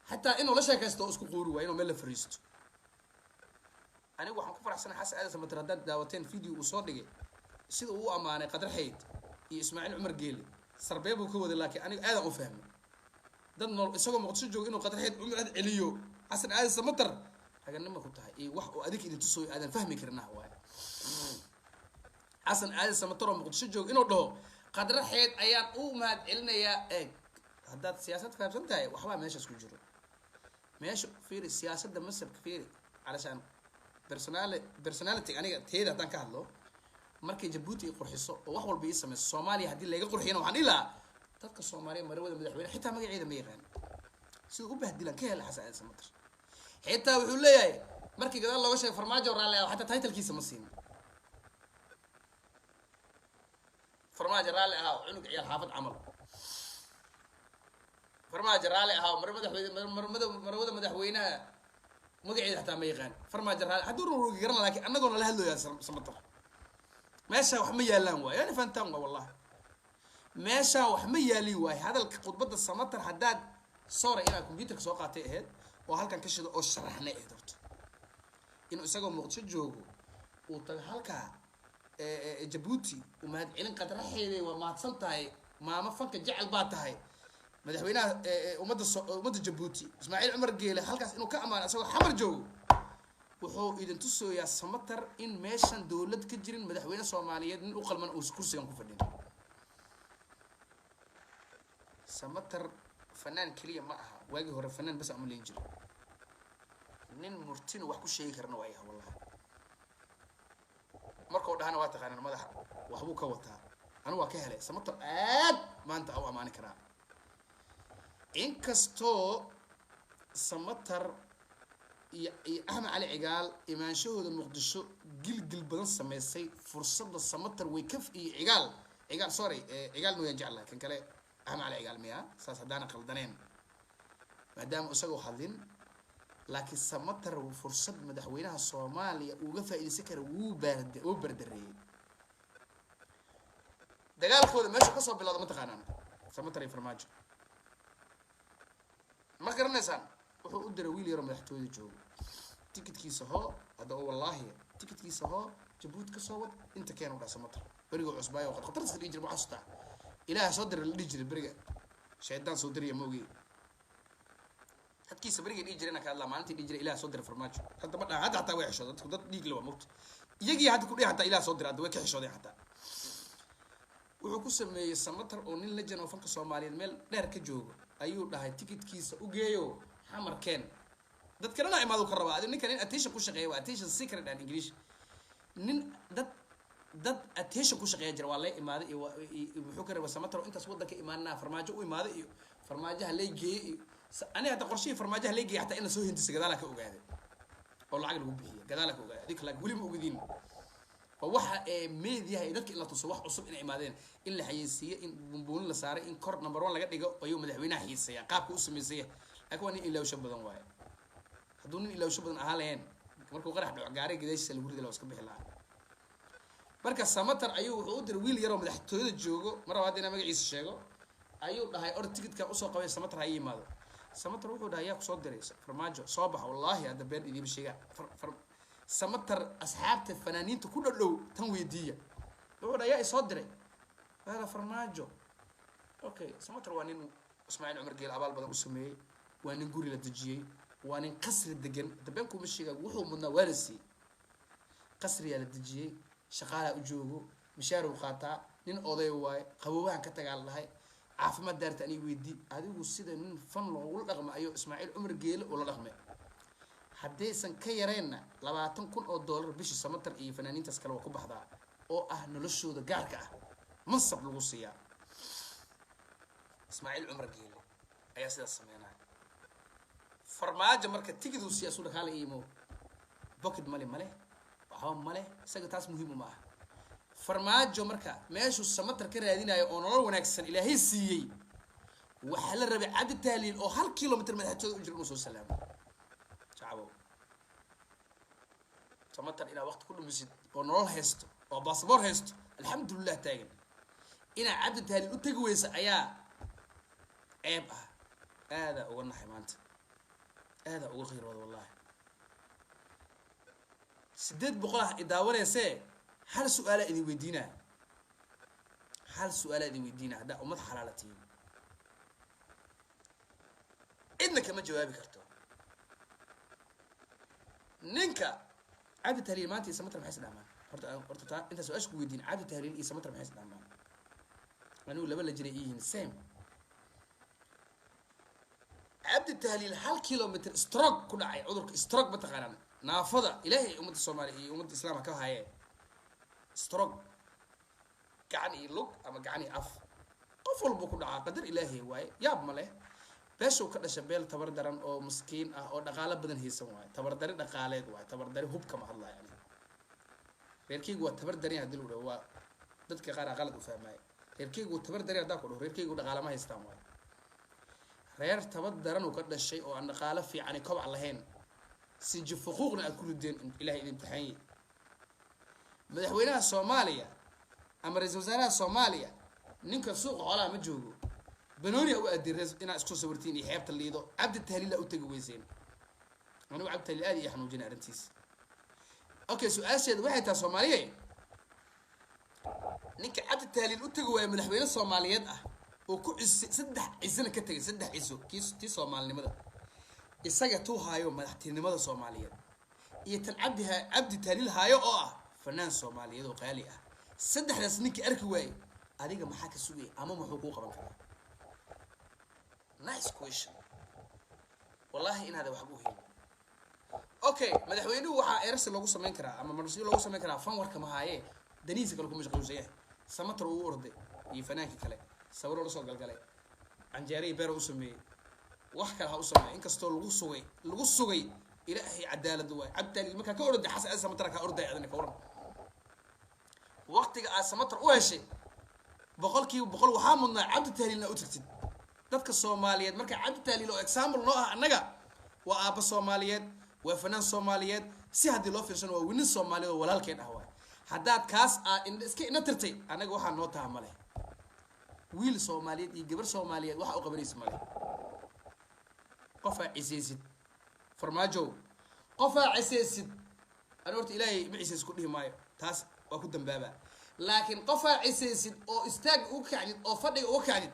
S1: xataa inuu la sheekaysto oo isku quuri waa inuu meel la fariisto. Anigu waxaan ku faraxsanahay Xasan Aadan Samater. Haddaad daawateen video uu soo dhigay sida uu u ammaanay Qadar Xayd iyo Ismaaciil Cumar Geele, sarbeeb buu ka waday, laakiin aniga aadan u fahmay. Dad nool isagoo Muqdisho jooga inuu Qadar Xayd cumar aad celiyo Xasan Aadan Samater, raganimo ku tahay iyo wax oo adig idin tusooyo aadan fahmi karin ah waaye. Xasan Aadan Samater oo Muqdisho jooga inuu dhaho Qadra Xeed ayaan u mahad celinayaa, eeg, haddaad siyaasad fahamsan tahay, waxbaa meeshaas ku jiro. Meesha fiiri, siyaasadda masabka fiiri. Calashaan personality aniga teeda haddaan ka hadlo, markay Jabuuti i qurxiso oo wax walba ii sameyso, Soomaaliya haddii layga qurxiyana, waxaan dhihi lahaa dadka Soomaaliya marawada madaxweyne xitaa magaceeda ma yaqaan sida u bahdilan ka hela. Xasan Aadan Samater xitaa wuxuu leeyahay markii gadaal looga sheegay Farmaajo raalli ah, xataa titlekiisa ma siin. Farmaajo raalli ahaa, cunug ciyaal xaafad camal. Farmaajo raalli ahaa, mar madaxweyne, marmada marwada madaxweynaha magaceeda xataa ma yaqaan. Farmaajo raalli hadduu run garan, laakiin annagoo nala hadlooyaa Samatar, meesha wax ma yaalaan waayo, yani fahantaan waa wallahi meeshaan wax ma yaalin waayo. Hadalka khudbadda Samatar haddaad, sorry, inaad computerka soo qaatay ahayd oo halkan ka shido oo sharaxnay ahayd. Horta inuu isagoo Muqdisho joogo uu tago halkaa Jabuuti uu mahad celin Qadraxeeday, waa mahadsan tahay maamo, fanka jecel baa tahay, madaxweynaha ummadda ummadda Jabuuti Ismaaciil Cumar Geele, halkaas inuu ka amaano isagoo Xamar joogo, wuxuu idin tusooyaa Samatar in meeshan dowlad ka jirin, madaxweyne Soomaaliyeed nin u qalman uu kursigan ku fadhin. Samatar fanaan keliya ma aha. Waagii hore fanaan bas ama leen jiro, nin murtina wax ku sheegi karana waa yaha wallahi. Markau dhahana waa taqaanaan, madaxa waxbuu ka wataa. Anigu waa ka helay Samatar, aad maanta u amaani karaa, inkastoo Samatar iyo Axmed Cali Cigaal imaanshahooda Muqdisho gilgil badan sameysay. Fursadda Samatar way ka iyo Cigaal, sorry, Cigaal mooyaan jeclahay kan kale, Axmed Cali Cigaal miya saas haddaana qaldaneen, maadaama isagoo hadlin. Laakiin Samatar fursad madaxweynaha Soomaaliya uuga faa'iidaysan kara wuu bardareeyey. Dagaalkooda meesha kasoo bilowda ma taqaanaan? Samatar iyo Farmaajo ma garanaysaan? Wuxuu u diray wiil yaroo madaxtooyada joogo, tikidkiisa hoo hadda, oo wallaahi tikidkiisa hoo, Jabuuti kasoo wad, inta keena u dhaa. Samatar berigoo cusbaayo oo khatartiska dhihi jiray, ma xasuustaa? Ilaaha soo diray la dhihi jiray beriga, shaydaan soo diraya ma ogey. Dadkiisa berigay dhihi jireen ka hadlaa, maalintii dhihi jiray Ilaah soo diray Farmaajo. Hadda ma dhaha, hadda xataa way xishooday dadku, dad dhiig le waa mogta. Iyagii hadda ku dhihi xataa Ilaah soo diray, hadda way ka xishoodeen. Xataa wuxuu ku sameeyey Samatar oo nin legend oo fanka Soomaaliyeed meel dheer ka joogo ayuu dhahay tikidkiisa u geeyo Xamar keen. Dad kalena imaadu ka rabaa. Adi ninkan nin attention ku shaqeeya waa attention secret and English, nin dad attention ku shaqeeya jira. Waa lay imaaday iyo muxuu ka rabaa Samatar oo intaas waddanka imaanaa, Farmaajo u imaaday iyo Farmaajaha lay geeyey iyo ani hadda qorshihii Farmaajaha lay geeyey xataa in lasoo hindisa gadaalaa ka ogaaday. Oo lacag lagu bixiya gadaala ka ogaada adinka, laakiin weli ma ogdiin. Waa waxa ee meediyaha ee dadka in la tuso wax cusub inay imaadeen, in la xayeysiiyo, in bumbuunin la saaray, in kor number one laga dhigo ayuu madaxweynaha xiiseeya, qaabka u samaysaya. Laakiin waa nin ilaawsho badan waaye. Hadduu nin ilaawsho badan ahaan laheen, markuu qarax dhaco gaariga gadaashiisa lagu ridi lahaa, iska bixi lahaa. Marka Samatar ayuu wuxuu u diray wiil yaroo madaxtooyada joogo, mar raba hadda inaa magaciisa sheego, ayuu dhahay: "Or ticketka usoo qabay, Samatar ha ii yimaado." Samatar wuxuu dhahay: "Yaa kusoo diray?" "Farmaajo." Soo baxa. Wallaahi hadda been idiima sheega. Samatar asxaabta fanaaniinta ku dhadhow tan weydiiya. Wuxuu dhahay: "Yaa isoo diray?" Hada Farmaajo. Okay, Samatar waa nin Ismaaciil Cumar Geel abaal badan u sameeyey, waa nin guri la dejiyey, waa nin qasri degan. Hadda been kuma sheega, wuxuu mudnaa waa la siiyey. Qasriyaa la dejiyey, shaqaalaa u joogo, mishaar uu qaataa, nin oday waaye. Qaboobahan ka tagaa la dhahay, caafimaad daarta aniga weydii. Adigu sida nin fan loogula dhaqma ayuu Ismaaciil Cumar Geele ula dhaqmay. Haddaysan ka yareenna $20,000 bishii Samatar iyo fanaaniintaas kale waa ku baxdaa, oo ah noloshooda gaarka ah, mansab lagu siiyaa. Ismaaciil Cumar Geele ayaa sidaas sameynaya. Farmaajo marka tigiduu siiya su dhakaala iimo, pocket male male, waxba male, isaga taas muhiim uma aha. Farmaajo marka meeshuu Samatar ka raadinayo oo nolol wanaagsan Ilaahay siiyey, waxaa la rabay Cabdi Tahliil oo 1 kilomitr madaxtooyada u jira inuu soo salaamo. Shacabow, Samatar inaad waqti ku dhumisid oo nolol haysto oo basaboor haysto, alxamdulilah, taagan, inaad Cabdi Tahliil u tegi weysa ayaa ceeb ah. Aadaa uga naxay maanta, aadaa uga khiirooda wallahi. 800 ah idaawaneysee, hal su-aalaa idin weydiinaa, hal su-aalaa idin weydiinaa. Haddaa ummad xalaala tihiin, cidna kama jawaabi karto. Ninka Cabdi Tahliil maanta iyo Samatar maxay is dhaamaan? Horta taa intaa su-aasha ku weydiin, Cabdi Tahliil iyo Samatar maxay is dhaamaan? Anigu laba la jiray iyihiin same. Cabdi Tahliil 1 kilomitr stroke ku dhacay, cudurka stroke ma taqaanaan? Naafada Ilaahay ummadda Soomaaliya iyo ummadda Islaamka ka haye. Stroke gacan iyo lug ama gacan iyo af qof walba ku dhacaa, qadar Ilaahay waaye, yaab ma leh. Beeshuu ka dhasha beel tabar daran oo maskiin ah oo dhaqaalo badan haysan waaye, tabardari dhaqaaleed waaye, tabardari hubka ma hadlaayo. Aniga reerkeygu waa tabar daran hadii lagu dhaho, waa dadka qaar aa qalad u fahmaayo. Reerkeygu waa tabar daran haddaan ku dhaho, reerkeygu dhaqaala ma haystaan waaye. Reer tabar daran uu ka dhashay oo aan dhaqaalo fiican kobac lahayn, sinji fuquuqna aad ku rideen, Ilahay idin imtixaanye. Madaxweynaha Soomaaliya ama ra-iisul wasaaraha Soomaaliya, ninka suuqa xoolaha ma joogo, banooni u aadin inaad isku sawirtiin iyo xeebta Liido. Cabdi Tahliila u tegi weyseen. Anigu Cabdi Tahliil aad iyo xanuujinay arrintiis. Okay, su-aasheeda waxay tahay, Soomaaliye, ninka Cabdi Tahliil u tegi waaya, madaxweyne Soomaaliyeed ah oo ku cise, saddex cisena ka tegay, saddex ciso, kii tii Soomaalinimada isaga tuu haayo, madaxtinimada Soomaaliyeed, iyo tan Cabdi Tahliil haayo oo ah fanaan Soomaaliyeed oo qaali ah, saddexdaas ninkii arki waayey, adiga maxaa ka sugaya ama muxuu kuu qaban karaa? Nice question. Wallahi inaada waxba u helin. Okay, madaxweynuhu waxaa erasi loogu samayn karaa ama marsiyo loogu samayn karaa, fan warka ma haayee, danihiisa kale ku mashquulsan yahay. Samatar uu u orday iyo fanaankii kale, sawiro lasoo galgalay, canjeerihii beer u sameeyey, wax kale ha u sameeya. Inkastoo lagu sugay Ilaahay cadaalad waay. Cabdi markaa ka orday, Xasan Samatar kaa orday, adina ka waran waqtiga aad Samatar u heshay? 100% waxaa mudnaa Cabdi Tahliilna u tagtid. Dadka Soomaaliyeed marka Cabdi Tahliil oo example noo ah annaga, waa aabba Soomaaliyeed, waa fanaan Soomaaliyeed, si haddii loo fiirsano waa winin Soomaaliyeed oo walaalkeen ah waay. Haddaad kaas aad iska ina tirtay, annaga waxaa noo taha male. Wiil Soomaaliyeed iyo gabar Soomaaliyeed waxa u qabanaysa male. Qofaa cisaysid, Farmaajow, qofaa cisaysid. Ani horta Ilaahay ma cisaysid ku dhihi maayo, taas waa ku dambaaba, laakiin qofaa cisaysid oo istaag uga kacdid oo fadhiga uga kacdid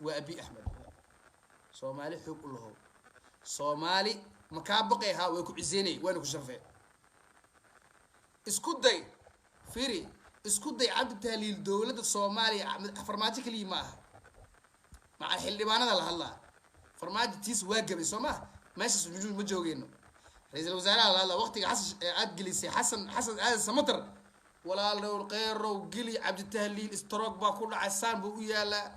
S1: waa Abi Axmed. Soomaali xoog u lahow, Soomaali makaa baqay haa, way ku ciseynay, waana ku sharfee. Isku day, firi, isku day Cabdi Tahliil. Dowladda Soomaaliya, Farmaajo keliya ma aha, maca xildhibaanada la hadlaa. Farmaajo tiis waa gabay, soo maha? Meeshaas jujuud ma joogeyno. Ra-iisul wasaaraha la hadlaa. Waqtiga Xasan aad gelisay Xasan Aadan Samatar, walaalow qeyrow geli Cabdi Tahliil, stroke baa ku dhacay, saan buu u yaalaa.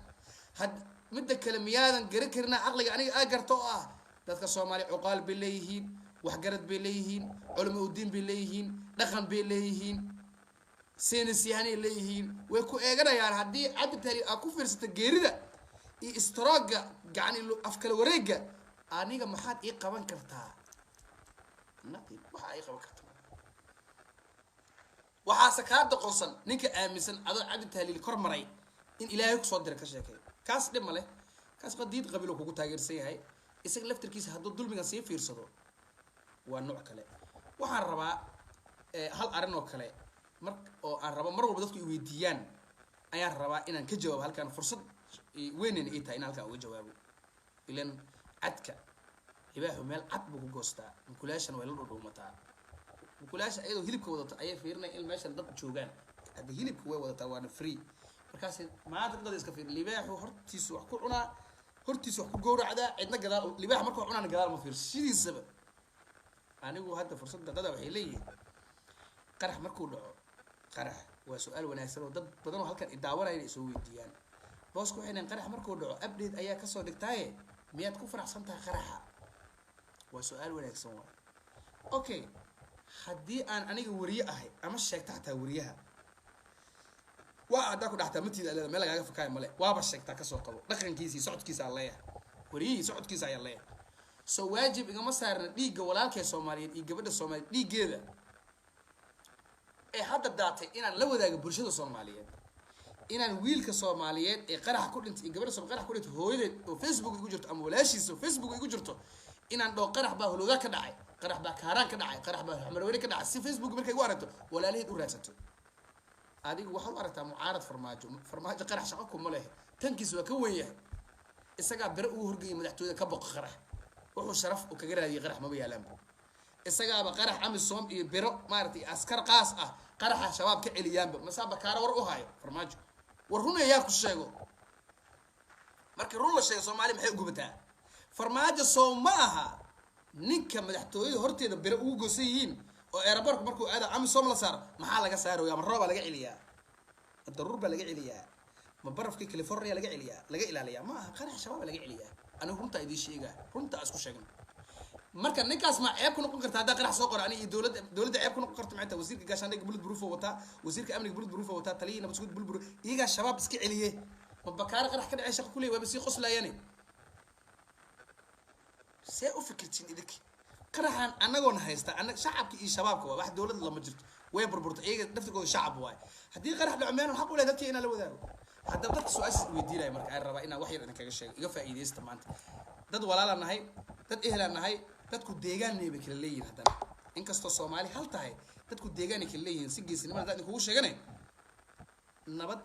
S1: Had midda kale miyaadan garan karina caqliga aniga aa garto oo ah dadka Soomaaliya cuqaal bay leeyihiin. Waxgarad bay leeyihiin, culamo udiin bay leeyihiin, dhaqan bay leeyihiin, saynis yahanay leeyihiin. Way ku eeganayaan. Haddii Cabdi Tahliil aad ku fiirsata geerida iyo istrooga, gacani afkala wareega, aniga maxaad ii qaban kartaa? Nothing. Waxaa ii qaban karta, waxaase kaa doqonsan ninka aaminsan adoo Cabdi Tahliil kor maray in Ilaahay kusoo dira ka sheekay. Kaas dhib ma leh, kaas qadiid qabiil kugu taageersan yahay. Isaga laftarkiisa hadduu dulmigan sii fiirsado waa nooc kale. Waxaan rabaa hal arrin oo kale mar oo aan rabo mar walba dadku i weydiiyaan ayaan rabaa inaan ka jawaabo halkan. Fursad weynayna ii tahay in halkan uga jawaabo. Ilan cadka libaaxu meel cad buu ku goostaa, mukulaashana way la dhudhuumataa. Mukulaasha iyadoo hilibka wadato ayay fiirinaya in meeshan dad joogaan. Hadda hilibka way wadataa, waana free. Markaas maanta dad iska fiir. Libaaxu hortiisu wax ku cunaa, hortiisu wax ku gowracdaa, cidna gadaal. Libaax markuu cunaana gadaal ma fiirso sidiisaba. Anigu hadda fursadda dada waxay leeyihiin qarax markuu dhaco. Qarax waa su-aal wanaagsan oo dad badan oo halkan idaawanaya inay soo weydiiyaan. Booska waxay leeyihin, qarax markuu dhaco update ayaa kasoo dhigtaaye, miyaad ku faraxsan tahay qaraxa? Waa su-aal wanaagsan waay. Okay, haddii aan aniga weriye ahay ama sheegta xataa weriyaha waa haddaa ku dhaxtaa matiida leeda, meel lagaaga fakaayo male. Waaba sheegtaa, kasoo qabo dhaqankiisa iyo socodkiisa aan leeyahay, weriyihii socodkiisa ayaan leeyahay. So waajib igama saarna dhiigga walaalkee Soomaaliyeed iyo gabadha Soomaaliyeed dhiiggeeda ee hadda daatay inaan la wadaago bulshada Soomaaliyeed, inaan wiilka Soomaaliyeed ee qaraxa ku dhintay iyo gabadha qarax ku dhintay hooyadeed oo Facebook igu jirto ama walaashiisa oo Facebook igu jirto inaan dhoo qarax baa Holoodaa ka dhacay, qarax baa Kaaraan ka dhacay, qarax baa Xamarweyne ka dhacay, si Facebook markay igu aragto walaalaheed u raadsato. Adigu waxaad u aragtaa mucaarad Farmaajo. Farmaajo qarax shaqo kuma leh, tankiis waa ka wen yahay. Isagaa bere ugu horgeeyay madaxtooyada ka boqo qarax. Wuxuu sharaf u kaga raadiyay qarax maba yaalaanba. Isagaaba qarax AMISOM iyo biro maaragtay askar qaas ah qaraxa Shabaab ka celiyaanba. Masaa Bakaara war u hayo Farmaajo? War run ayaa ku sheego. Markii run la sheego, Soomaaliya maxay u gubataa? Farmaajo soo ma aha ninka madaxtooyada horteeda bire ugu goosan yihiin oo airportka markuu aada AMISOM la saaro? Maxaa laga saaraya? Ma roobaa laga celiyaa? Ma daruur baa laga celiyaa? Ma barafkii California laga celiyaa, laga ilaaliyaa? Ma aha, qarax Shabaab laga celiyaa. Anigu runtaa idiin sheegaa, runta isku sheegno. Marka ninkaas ma ceeb ku noqon karta haddaa qarax soo qora aniga iyo dowladda ceeb ku noqon karta? Maxay tahay? Wasiirka gaashaandhigga bullet proof oo wataa, wasiirka amniga bullet proof oo wataa, taliyihii nabad sugid bullet proof. Iyagaa Shabaab iska celiye. Ma Bakaare qarax ka dhacay shaqo kuley? Waaba sii qoslayaane. See u fikirtiin idinka? Qaraxan annagoona haysta anna shacabka iyo shabaabka waa wax dowladda lama jirto, way burburta. Iyaga naftirkooda shacab waay. Haddii qarax dhaco meenan xaq u leh dadka inaan la wadaago. Haddaba dadka su-aashaas weydiinaya marka aan rabaa inaan wax yar idinkaga sheego, iga faa'iidaysta maanta. Dad walaalaan nahay, dad ehlaan nahay, dadku deegaanay bay kala leeyihin. Haddana inkastoo Soomaali hal tahay, dadku deegaanay kala leeyihiin. Si geesinimada haddaan idinkugu sheegane, nabad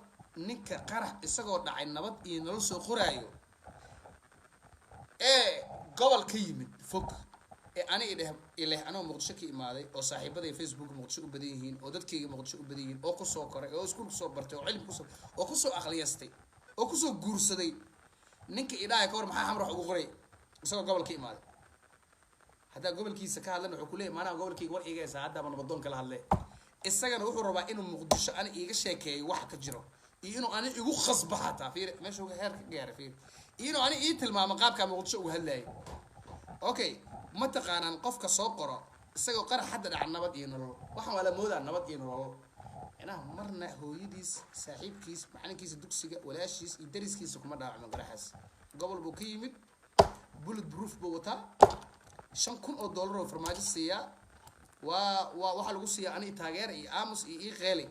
S1: ninka qarax isagoo dhacay nabad iyo nolol soo qoraayo ee gobol ka yimid fog ee ani idheh ileh, anoo Muqdisho ka imaaday oo saaxiibaday Facebook Muqdisho u badan yihiin oo dadkayga Muqdisho u badan yihiin oo kusoo koray oo iskuul kusoo bartay oo cilmi kusoo oo kusoo aqliyastay oo kusoo guursaday, ninka idhaaya ka war maxaa Xamar wax ugu qoray isagoo gobol ka imaaday, haddaa gobolkiisa ka hadlan wuxuu kuleeyahy maanaha gobolkayga war iiga haysaa. Haddaaba nabadoon kala hadle. Isagana wuxuu rabaa inuu Muqdisho ani iiga sheekeeyo wax ka jiro iyo inuu ani igu khasbo. Xataa fiir meesha heer ka gaaray, fiir, iyo inuu ani ii tilmaamo qaabkaa Muqdisho uga hadlayay. Okay, ma taqaanaan qofka soo qoro isagoo qarax hadda dhaca nabad iyo nolol? Waxaan waa la moodaa nabad iyo nolol. Micnaha marna hooyadiis, saaxiibkiis, macalinkiisa dugsiga, walaashiis iyo dariskiisa kuma dhaawacmin qaraxaas. Gobol buu ka yimid, bullet proof buu wataa, $5,000 oo Farmaajo siiyaa. Waa waxaa lagu siiyaa ani taageera iyo aamus iyo ii qeeli.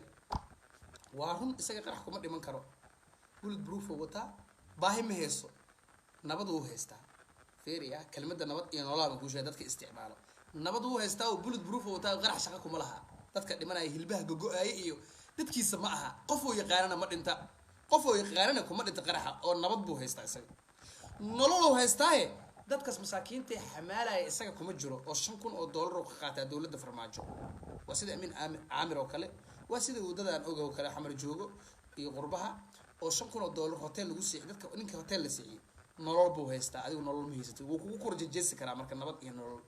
S1: Waa run, isaga qarax kuma dhiman karo, bullet proof oo wataa, baahi ma hayso, nabad wuu haystaa. Fiiriya kelmadda nabad iyo nololaa baan kuu sheegay dadka isticmaalo. Nabad wuu haystaa oo bullet proof oo wataa, qarax shaqa kuma laha. Dadka dhimanaya, hilbaha gogo-aaya iyo dadkiisa ma aha. Qof oo yaqaanana ma dhinta, qof oo yaqaanana kuma dhinta qaraxa oo nabad buu haystaa, isaga nololuu haystaaye. Dadkaas masaakiinta ee xamaalaya isaga kuma jiro oo $5,000 oo ka qaataa dowladda Farmaajo. Waa sida Amiin Caamir oo kale, waa sida wadadaan og oo kale, Xamar joogo iyo qurbaha oo $5,000 hotel lagu siiyay. Dadka ninka hotel la siiyey nolol buu haystaa, adigu nolol ma haysatid. Wuu kugu korjejeesi karaa. Marka nabad iyo nolol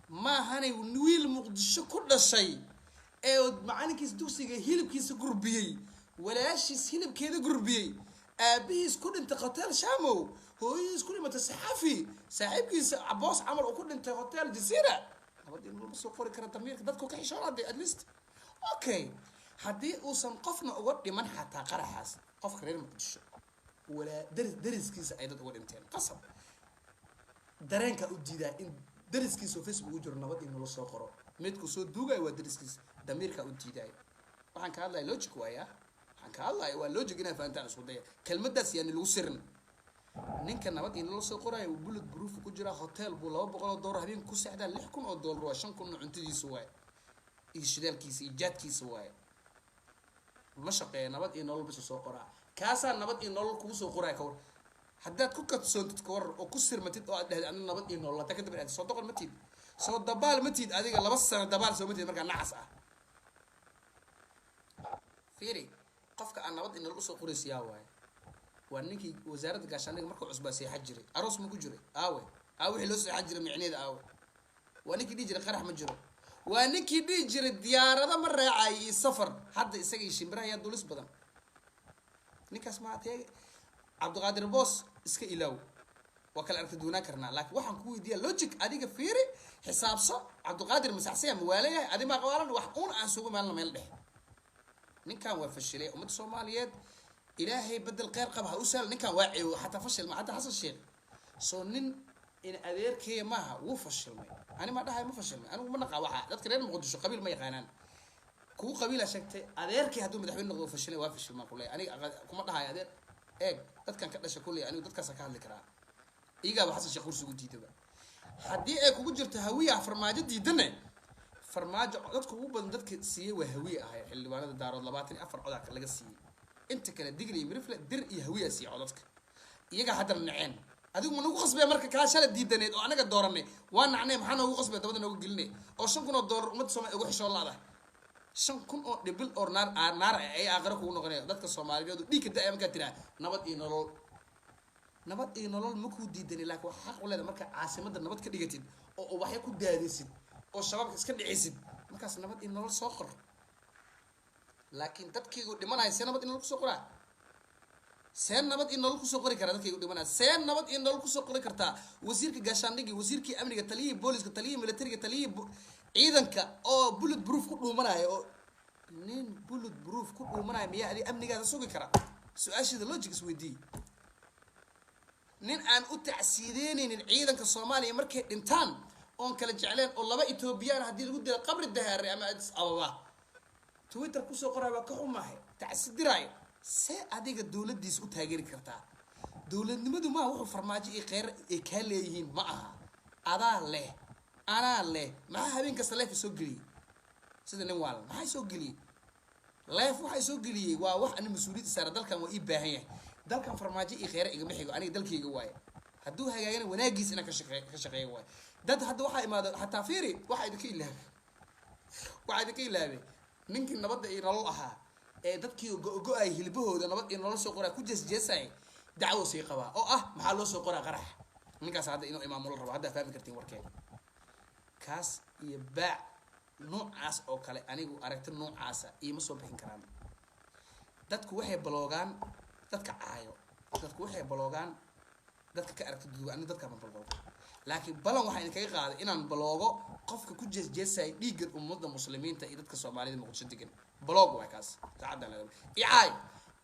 S1: maahanay wiil Muqdisho ku dhashay ee macalinkiisa dugsiga hilibkiisa gurbiyey, walaashiis hilibkeeda gurbiyey, aabihiis ku dhintay hotel Shamow, hooyadiis ku dhimatay Saxafi, saaxiibkiisa Caboos camal uu ku dhintay hotel Jazeera. Nabad iyo nolol ma soo qori kara. Damiirka dadku ka xishoonade at least. Okay, haddii uusan qofna uga dhiman xataa qaraxaas, qofka reer Muqdisho walaa daris, dariskiisa ay dad uga dhinteen, qasab dareenka u diidaa in dariskiisa oo Facebook u jiro nabad iyo nolol soo qoro. Midku soo duugayo waa dariskiisa, damiirka u diidaayo. Waxaan ka hadlaya logic waaya, waxaan ka hadlaya waa logic. Inaa fahantaan isku daya. Kelmadaas yaani lagu sirin. Ninka nabad iyo nolol soo qoraayo bullet proof ku jira, hotel buu $200 habeenka ku seexdaa, $6,000 waa, 5,000 cuntadiisa waaye iyo shidaalkiisa iyo jaadkiisa waaye. Ma shaqeeya, nabad iyo nolol bisa soo qoraa. Kaasaa nabad iyo nolol kugu soo qoraya. Kawar haddaad ku kadsoontid, kawar oo ku sirmatid oo aad dhahday adna nabad iyo nolol hataa kadaba dhahday, soo doqon ma tiid, soo dabaal ma tiid adiga, 2 sano dabaal soo ma tiid. Markaa nacas ah fiiri, qofka aan nabad iyo nolol usoo qoraysa yaa waaye? Waa ninkii wasaaradda gaashaandhiga markuu cusbaa seexan jiray. Aroos ma ku jiray? Aawe aawe wixii loo seexan jiray micneeda? Aawe? Waa ninkii dhihi jiray qarax ma jiro, waa ninkii dhihi jiray diyaarado ma raacayo iyo safar. Hadda isaga iyo shimbiraha ayaa dulis badan. Ninkaas ma atee? Cabdiqaadir Boos iska ilaaw, waa kala aragti duwanaan karnaa, laakiin waxaan ku weydiiyaa logic. Adiga fiiri, xisaabso. Cabdiqaadir masaxsaya mawaala yahay? Adi maa qawaalan wax uun aan sugu maalna meel dhex. Ninkan waa fashilay ummadda Soomaaliyeed. Ilaahay bedel kheyr qaba ha u sahlo. Ninkan waa ceewo, xataa fashil ma. Xataa Xasan Sheekh soo nin in adeerkeeya maaha? Wuu fashilmay. Ani ma dhahay ma fashilmay. Anigu ma naqaa waxa dadka reer Muqdisho qabiil ma yaqaanaan. Kugu qabiila sheegtay, adeerkii hadduu madaxweyne noqdo fashilay, waa fashilmaan kuley. Aniga kuma dhahayo adeer. Eeg, dadkan ka dhasha kulley, anigu dadkaasa ka hadli karaa. Iyagaaba Xasan Sheekh kursigu diidaba. Haddii ay kugu jirto Hawiya Farmaajo diidane, Farmaajo dadka ugu badan dadka siiyey waa Hawiye ahay. Xildhibaanada Daarood 24 codaa laga siiyey, inta kale Digli iyo Mirifle, Dir iyo Hawiya siiyey codadka. Iyagaa haddana naceen. Adigu ma nagu qasbaya marka kaa shala diidaneed oo anaga dooranay waa nacnay? Maxaa noogu qasbaya, dabada noogu gelinay oo $5,000 ummadda Soomaaliya ugu xishoo laadahay? 5,000 oo dhibil oo naar naar ay aakhiro kugu noqonaya. Dadka Soomaaliyeed oo dhiigka da-ya markaa tiraa nabad iyo nolol, nabad iyo nolol ma kuu diidanay, laakiin waxaa xaq u leedahay marka caasimadda nabad ka dhigatid oo ubaxyo ku daadisid oo shabaabka iska dhicisid, markaas nabad iyo nolol soo qor. Laakiin dadkaygu dhimanaya, see nabad iyo nolol kusoo qoraa? See nabad iyo nolol kusoo qori karaa dadkaygu dhimanaya? See nabad iyo nolol kusoo qori kartaa wasiirka gaashaandhigii, wasiirkii amniga, taliyihii booliska, taliyihii militariga, taliyihii ciidanka oo bullet proof ku dhuumanaya? Oo nin bullet proof ku dhuumanaya miyaa adi amnigaada sugi kara? Su-aasheeda logic isweydiiye. Nin aan u tacsiideyneynin ciidanka Soomaaliya markay dhintaan, oon kala jecleen, oo laba Etoobiyaan haddii lagu dilo Qabri Dahaare ama Addis Ababa Twitter kusoo qoray waa ka xumahay, tacsidiraayo, see adiga dowladdiisa u taageeri kartaa? Dowladnimadu maaha wuxuu Farmaajo iyo kheyr ay kaa leeyihiin. Ma aha, adaa leh, anaa leh. Maxaa habeen kasta live soo geliyey sida nin waalan? Maxaa soo geliyey live? Waxaa soo geliyey waa wax ani mas-uuliyadda saara. Dalkan waa ii baahan yahay. Dalkan Farmaajo iyo kheyre igama xigo, aniga dalkayga waaye. Hadduu hagaagana wanaagiis inaan ka shaqeeyo waaye. Dad hadda waxaa imaada xataa, fiiri, waxaa idinka ilaabay, waxaa idinka ilaabay ninkii nabadda iyo nolol ahaa ee dadkii go-go-ay hilbahooda nabad iyo nolol soo qoraa ku jeesjeesay, dacwo sii qabaa oo ah maxaa loo soo qoraa qarax. Ninkaas hadda inuu imaamulo rabo, haddaa fahmi kartiin warkeeda. Kaas iyo baac noocaas oo kale, anigu aragti noocaasa iima soo bixin karaan. Dadku waxay baloogaan dadka caayo, dadku waxay baloogaan dadka ka aragti duduwa. Anigu dadka ma baloogo, laakiin balan waxaa idinkaga qaaday inaan baloogo qofka ku jeesjeesaya dhiigga ummadda Muslimiinta iyo dadka Soomaalida Muqdisho degan. Baloog waay kaas. Saacaddan laga i caay,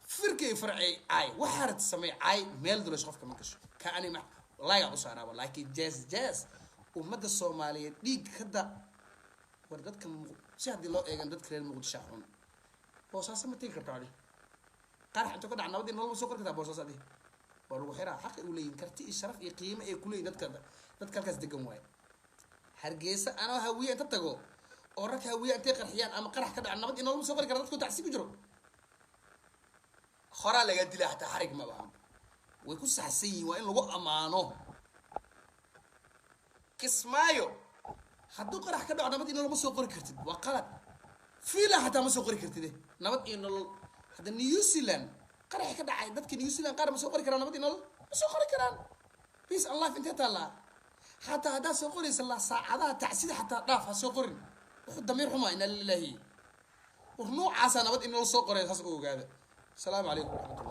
S1: firkay farcey caay, waxaa rabta samey caay, meel dulesh qofka ma gasho. Ka ani ma laga u saaraaba, laakiin jees jees ummadda Soomaaliyeed dhiig ka da war dadka si haddii loo eegan dadka reer Muqdisho xun. Boosaaso ma tegi karto adi. Qarax intuu ka dhac nabadii nolol ma soo qori kartaa Boosaaso adi? Waa lagu xiraa. Xaqi u leeyihin, karti iyo sharaf iyo qiimo ay kuleeyihin dadka halkaas degan waaye. Hargeysa anoo Hawiye inta tago oo rag Hawiye intay qarxiyaan ama qarax ka dhaca, nabad iyo nolol ma soo qori kara? Dadku tacsi ku jiro horaa laga dilaa, xataa xarig ma bahan. Way ku saxsan yihiin, waa in lagu ammaano. Kismaayo hadduu qarax ka dhaco, nabad iyo nolol ma soo qori kartid, waa qalad. Fiila xataa ma soo qori kartid nabad iyo nolol. Hadda New Zealand qaraxi ka dhacay, dadka New Zealand qaar ma soo qori karaan nabad iyo nolol? Ma soo qori karaan. Peace and life intee taallaa? Xataa haddaad soo qoraysa la saacadaha tacsida xataa dhaaf, ha soo qorin. Wuxuu damiir xumaa, inaa lilaahi. War noocaasaa nabad in nolol soo qoray, saas u ogaada. Asalaamu calaykum waraxmatullah.